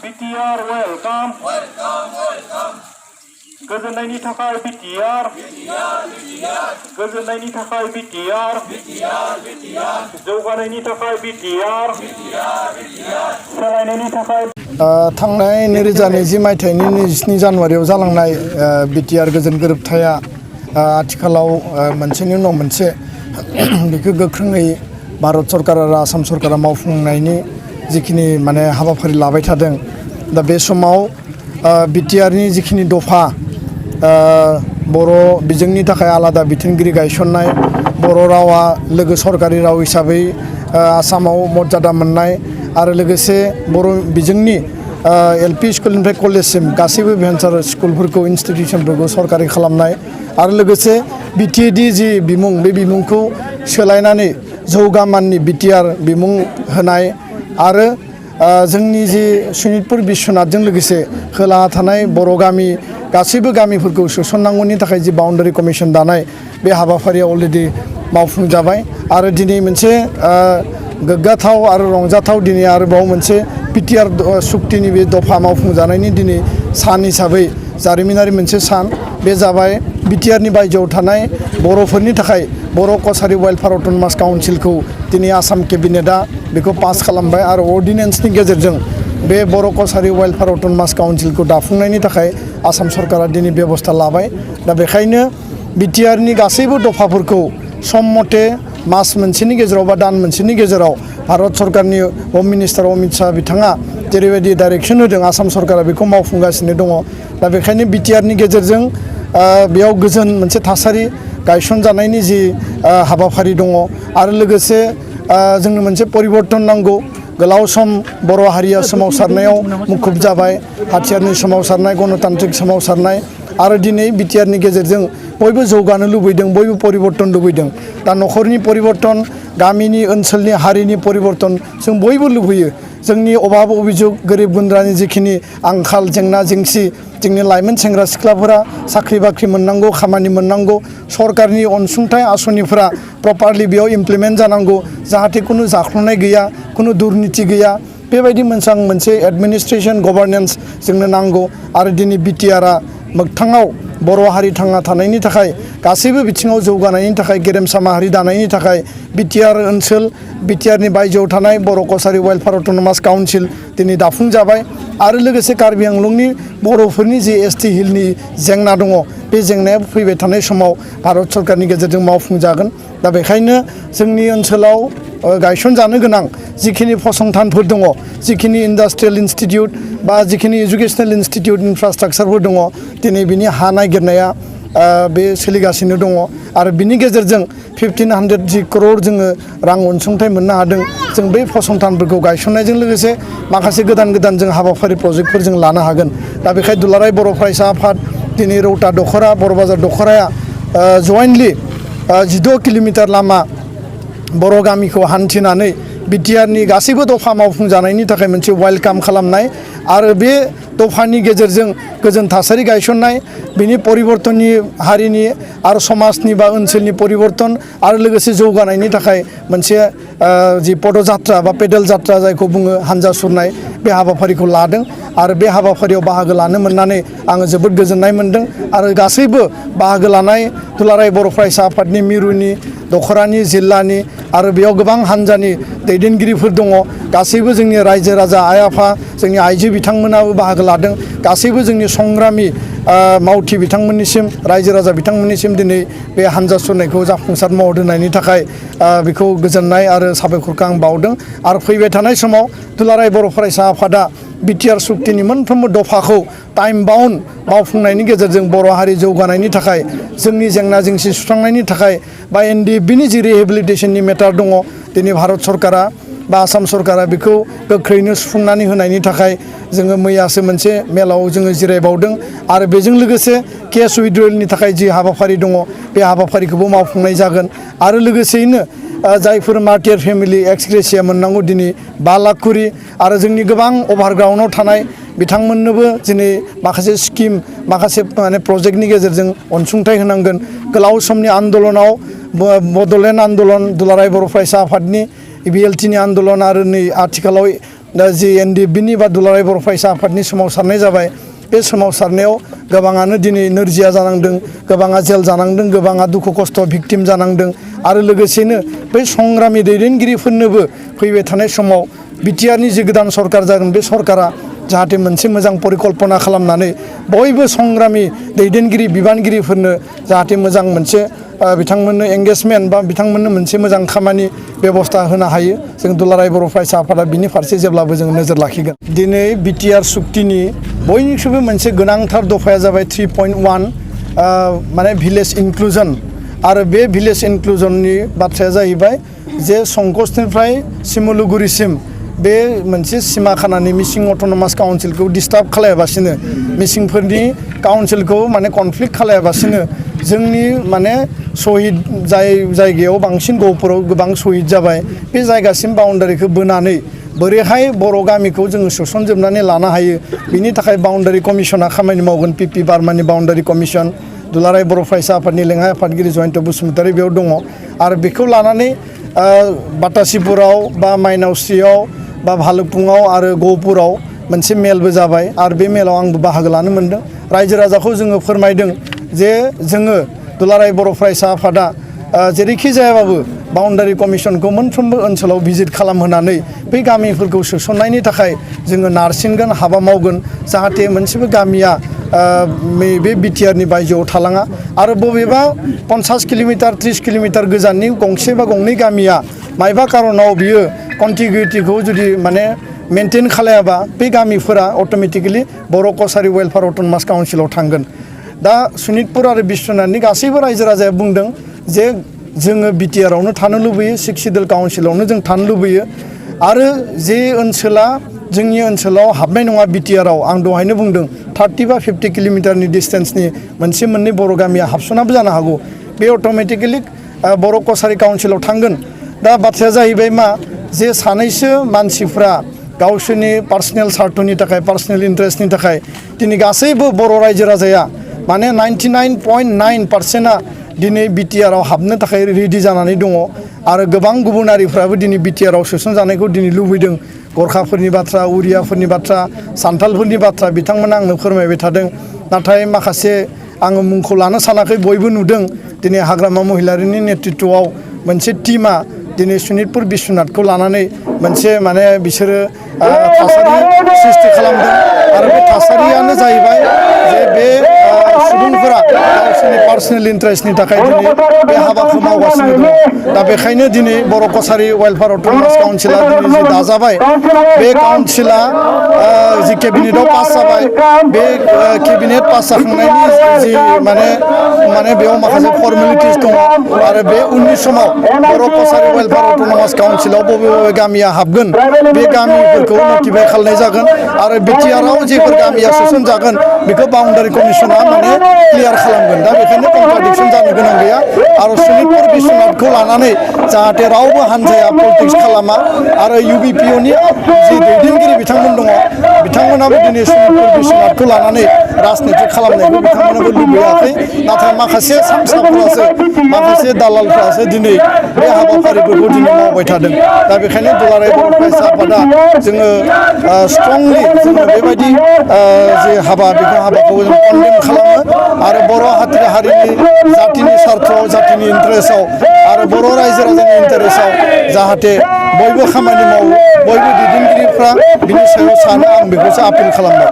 BTR welcome. गोजोननायनि थाखाय BTR. गोजोननायनि थाखाय BTR. जौगानायनि थाखाय BTR. सोलायनायनि थाखाय थांनाय 2020 मायथाइनि 27 जानुवारियाव जालांनाय BTR गोजोन गोरोबथाया आथिखालाव मोनसेनि उनाव मोनसे बेखौ गोख्रोङै भारत सरकार आरो आसाम सरकारा मावफुंनायनि जिखिनि माने हाबाफारि लाबाय थादों दा बे समाव BTRनि जिखिनि दफा बर' बिजोंनि थाखाय आलादा बिथोनगिरि गायसननाय बर' रावा लोगो सरकारि राव हिसाबै आसामाव मर्यादा मोननाय आरो लोगोसे बर' बिजोंनि LP स्कुलनिफ्राय कलेजसिम गासैबो भेन्सार स्कुलफोरखौ इन्स्टिटिउसनफोरखौ सरकारि खालामनाय आरो लोगोसे BTAD जि बिमुं बे बिमुंखौ सोलायनानै जौगा माननि BTR बिमुं होनाय आरो जोंनि जि सनितपुर बिश्वनाथजों लोगोसे खोलाहा थानाय बर' गामि गासैबो गामिफोरखौ सोसननांगौनि थाखाय जि बाउन्डारि कमिसन दानाय बे हाबाफारिया अलरेडि मावफुंजाबाय आरो दिनै मोनसे गोग्गाथाव आरो रंजाथाव दिनै आरोबाव मोनसे BTR सुक्तिनि बे दफा मावफुंजानायनि दिनै सान हिसाबै जारिमिनारि मोनसे सान बे जाबाय BTRनि बायजोआव थानाय बर'फोरनि थाखाय बर' कसारि वेलफेयार अट'नमास काउन्सिलखौ दिनै आसाम केबिनेटआ बेखौ पास खालामबाय आरो अर्डिनेन्सनि गेजेरजों बे बर' कसारि वेलफेयार अट'नमास काउन्सिलखौ दाफुंनायनि थाखाय आसाम सरकारा दिनै बेबस्था लाबाय दा बेखायनो BTRनि गासैबो दफाफोरखौ सम मथे मास मोनसेनि गेजेराव बा दान मोनसेनि गेजेराव भारत सरकारनि हम मिनिस्टार अमित शाह बिथाङा जेरैबायदि डाइरेक्सन होदों आसाम सरकारा बेखौ मावफुंगासिनो दङ दा बेखायनो BTRनि गेजेरजों बेयाव गोजोन मोनसे थासारि गायसनजानायनि जि हाबाफारि दङ आरो लोगोसे जोंनो मोनसे परिबर्तन नांगौ गोलाव सम बर' हारिया सोमावसारनायाव मुखुब जाबाय हाथियारनि सोमावसारनाय गणतान्त्रिक सोमावसारनाय आरो दिनै BTRनि गेजेरजों बयबो जौगानो लुबैदों बयबो परिबर्तन लुबैदों दा न'खरनि परिबर्तन गामिनि ओनसोलनि हारिनि परिबर्तन जों बयबो लुबैयो जोंनि अभाब अभियोग गोरिब गुन्द्रानि जिखिनि आंखाल जेंना जेंसि जोंनि लाइमोन सेंग्रा सिख्लाफोरा साख्रि बाख्रि मोननांगौ खामानि मोननांगौ सरकारनि अनसुंथाइ आसनिफोरा प्रपारलि बेयाव इमप्लिमेन्ट जानांगौ जाहाथे खुनु जाख्ल'नाय गैया खुनु दुर्निति गैया बेबायदि मोनसे एडमिनिस्ट्रेशन गभार्नेन्स जोंनो नांगौ आरो दिनै BTRआ मोगथाङाव बर' हारि थांना थानायनि थाखाय गासैबो बिथिङाव जौगानायनि थाखाय गेरेमसा माहारि दानायनि थाखाय BTR ओनसोल BTRनि बायजोआव थानाय बर' कसारि वेलफेयार अट'नमास काउन्सिल दिनै दाफुंजाबाय आरो लोगोसे कार्बि आंलंनि बर'फोरनि जि ST हिलनि जेंना दङ बे जेंनाया फैबाय थानाय समाव भारत सरकारनि गेजेरजों मावफुंजागोन दा बेखायनो जोंनि ओनसोलाव गायसनजानो गोनां जिखिनि फसंथानफोर दङ जिखिनि इन्डास्ट्रियेल इन्स्टिटिउट बा जिखिनि एजुकेसनेल इन्स्टिटिउट इनफ्रास्ट्राक्चारफोर दङ दिनै बिनि हा नागिरनाया बे सोलिगासिनो दङ आरो बिनि गेजेरजों 1500 crore जोङो रां अनसुंथाइ मोननो हादों जों बै फसंथानफोरखौ गायसननायजों लोगोसे माखासे गोदान जों हाबाफारि प्रजेक्टफोर जों लानो हागोन दा बेखायनो दुलाराय बर' फरायसा आफाद दिनै रौता दख'रा बर' बाजार दख'राया जयेन्टलि 16 किल'मिटार लामा बर' गामिखौ हान्थिनानै BTRनि गासैबो दफा मावफुंजानायनि थाखाय मोनसे वेलकाम खालामनाय आरो बे दफानि गेजेरजों गोजोन थासारि गायसननाय बिनि परिबर्तननि हारिनि आरो समाजनि बा ओनसोलनि परिबर्तन आरो लोगोसे जौगानायनि थाखाय मोनसे जि पदयात्रा बा पेडेल जात्रा जायखौ बुङो हानजा सुरनाय बे हाबाफारिखौ लादों आरो बे हाबाफारियाव बाहागो लानो मोननानै आङो जोबोद गोजोननाय मोनदों आरो गासैबो बाहागो लानाय दुलाराय बर' फरायसा आफादनि मिरुनि दख'रानि जिल्लानि आरो बेयाव गोबां हानजानि दैदेनगिरिफोर दङ गासैबो जोंनि रायजो राजा आइ आफा जोंनि आइजो बिथांमोनाबो बाहागो लादों गासैबो जोंनि संग्रामि मावथि बिथांमोननिसिम रायजो राजा बिथांमोननिसिम दिनै बे हानजा सुरनायखौ जाफुंसार महर होनायनि थाखाय बेखौ गोजोननाय आरो साबायखरखौ आं बावदों आरो फैबाय थानाय समाव दुलाराय बर' फरायसा आफादा BTR सुक्तिनि मोनफ्रोमबो दफाखौ टाइम बाउन्ड मावफुंनायनि गेजेरजों बर' हारि जौगानायनि थाखाय जोंनि जेंना जेंसि सुस्रांनायनि थाखाय बा NDFBनि जि रिहेबिलिटेसननि मेटार दङ दिनै भारत सरकारा बा आसाम सरकारा बेखौ गोख्रैनो सुफुंनानै होनायनि थाखाय जोङो मैयासो मोनसे मेलाव जोङो जिरायबावदों आरो बेजों लोगोसे केस उइथड्रयेलनि थाखाय जि हाबाफारि दङ बे हाबाफारिखौबो मावफुंनाय जागोन आरो लोगोसेयैनो जायफोर मार्टियार फेमिलि एक्स ग्रेसिया मोननांगौ दिनै 5 लाख करि आरो जोंनि गोबां अभारग्राउन्डआव थानाय बिथांमोननोबो दिनै माखासे स्किम माखासे माने प्रजेक्टनि गेजेरजों अनसुंथाइ होनांगोन गोलाव समनि आन्दोलनाव बड'लेण्ड आन्दोलन दुलाराय बर' फरायसा आफादनि BLTनि आन्दोलन आरो नै आथिखालाव दा जि एनडिएफबिनि बा दुलाराय बर' फरायसा आफादनि सोमावसारनाय जाबाय बे सोमावसारनायाव गोबाङानो दिनै नोरजिया जानांदों गोबाङा जेल जानांदों गोबाङा दुखु खस्थ' भिक्टिम जानांदों आरो लोगोसेनो बै संग्रामि दैदेनगिरिफोरनोबो फैबाय थानाय समाव बिटिआरनि जि गोदान सरकार जागोन बे सरकारा जाहाथे मोनसे मोजां परिकल्पना खालामनानै बयबो संग्रामि दैदेनगिरि बिबानगिरिफोरनो जाहाथे मोजां मोनसे बिथांमोननो एंगेजमेन्ट बा बिथांमोननो मोनसे मोजां खामानि बेबस्था होनो हायो जों दुलाराय बर' फरायसा आफादा बिनि फारसे जेब्लाबो जों नोजोर लाखिगोन दिनै बिटिआर सुक्तिनि बयनिख्रुइबो मोनसे गोनांथार दफाया जाबाय 3.1 माने भिलेज इनक्लुजन आरो बे भिलेज इनक्लुजननि बाथ्राया जाहैबाय जे संकसनिफ्राय सिमुलुगुरिसिम बे मोनसे सिमा खानानै मिसिं अट'नमास काउन्सिलखौ डिस्टार्ब खालायाबासिनो मिसिंफोरनि काउन्सिलखौ माने कनफ्लिक्ट खालायाबासिनो जोंनि माने शहीद जाय जायगायाव बांसिन गहपुराव गोबां शहीद जाबाय बे जायगासिम बाउन्डारिखौ बोनानै बोरैहाय बर' गामिखौ जोङो सोसनजोबनानै लानो हायो बिनि थाखाय बाउन्डारि कमिसना खामानि मावगोन पिपि बार्मानि बाउन्डारि कमिसन दुलाराय बर' फरायसा आफादनि लेङाइ आफादगिरि जयन्त बसुमतारी बेयाव दङ आरो बेखौ लानानै बातासिपुराव बा माइनावस्रियाव बा भालुकपुङाव आरो गहपुराव मोनसे मेलबो जाबाय आरो बे मेलाव आंबो बाहागो लानो मोनदों रायजो राजाखौ जोङो फोरमायदों जे जोङो दुलाराय बर' फरायसा आफादा जेरैखि जायाबाबो बाउन्डारि कमिसनखौ मोनफ्रोमबो ओनसोलाव भिजिट खालामहोनानै बै गामिफोरखौ सोसननायनि थाखाय जोङो नारसिनगोन हाबा मावगोन जाहाथे मोनसेबो गामिया बे बिटिआरनि बायजोआव थालाङा आरो बबेबा 50 किल'मिटार 30 किल'मिटार गोजाननि गंसे बा गंनै गामिया मायबा कारनाव बियो कन्टिगिउटिखौ जुदि माने मेनटेन खालायाबा बे गामिफोरा अट'मेटिकेलि बर' कसारि वेलफेयार अट'नमास काउन्सिलाव थांगोन दा सनितपुर आरो बिश्वनाथनि गासैबो रायजो राजाया बुंदों जे जोङो बिटिआरावनो थानो लुबैयो 6 सिडुल काउन्सिलावनो जों थानो लुबैयो आरो जे ओनसोला जोंनि ओनसोलाव हाबनाय नङा बिटिआराव आं दहायनो बुंदों 30 बा 50 किल'मिटारनि डिस्टेन्सनि मोनसे मोननै बर' गामिया हाबसनाबो जानो हागौ बे अट'मेटिकेलि बर' कसारि काउन्सिलाव थांगोन दा बाथ्राया जाहैबाय मा जे सानैसो मानसिफ्रा गावसोरनि पार्सनेल स्वार्थनि थाखाय पार्सनेल इन्टारेस्टनि थाखाय दिनै गासैबो बर' रायजो राजाया माने 99.9%आ दिनै बिटिआराव हाबनो थाखाय रेडि जानानै दङ आरो गोबां गुबुनारिफ्राबो दिनै बिटिआराव सोसनजानायखौ दिनै लुबैदों गरखाफोरनि बाथ्रा उरियाफोरनि बाथ्रा सान्थालफोरनि बाथ्रा बिथांमोना आंनो फोरमायबाय थादों नाथाय माखासे आङो मुंखौ लानो सानाखै बयबो नुदों दिनै हाग्रामा महिलारिनि नेतृत्वआव मोनसे टीमा दिनै सनितपुर बिश्वनाथखौ लानानै मोनसे माने बिसोरो थासारि सृष्टि खालामदों आरो बे थासारियानो जाहैबाय जे बे सुबुंफोरा गावसोरनि पार्सनेल इन्टारेस्टनि थाखाय दिनै बे हाबाखौ मावगासिनो दङ दा बेखायनो दिनै बर' कसारि वेलफेयार अट'नमास काउन्सिला दिनै जि दाजाबाय बे काउन्सिला जि केबिनेटआव पास जाबाय बे केबिनेट पास जाखांनायनि जि माने बेयाव माखासे फर्मेलिटिस दङ आरो बे उननि समाव बर' कसारि वेलफेयार अट'नमास काउन्सिलाव बबे बबे गामिया हाबगोन बे गामिफोरखौ नटिफाइ खालामनाय जागोन आरो बिटिआराव जेफोर गामिया सोसनजागोन बेखौ बाउन्डारि कमिसना माने क्लियार खालामगोन दा बेखायनो कन्ट्राडिक्सन जानो गोनां गैया आरो सनितपुर बिश्वनाथखौ लानानै जाहाथे रावबो हान्जाया पलिटिक्स खालामा आरो इउबिपिअनि जि दैदेनगिरि बिथांमोन दङ बिथांमोनाबो दिनै सनितपुर बिश्वनाथखौ लानानै राजनिति खालामनायखौ बिथांमोनाबो लुबैयाखै नाथाय माखासे सामसाफोरासो माखासे दालालफ्रासो दिनै बे हाबाफारिफोरखौ दिनै मावबाय थादों दा बेखायनो दुलाराय बर' फरायसा आफादा जोङो स्ट्रंलि जोङो बेबायदि जे हाबा बेखौ हाबाखौ जों कन्डेम खालामो आरो बर' हारिनि जातिनि सार्थआव जातिनि इन्टारेस्टआव आरो बर' रायजो राजानि इन्टारेस्टआव जाहाथे बयबो खामानि मावो बयबो दैदेनगिरिफ्रा बिनि सायाव सानो आं बेखौसो आपिल खालामबाय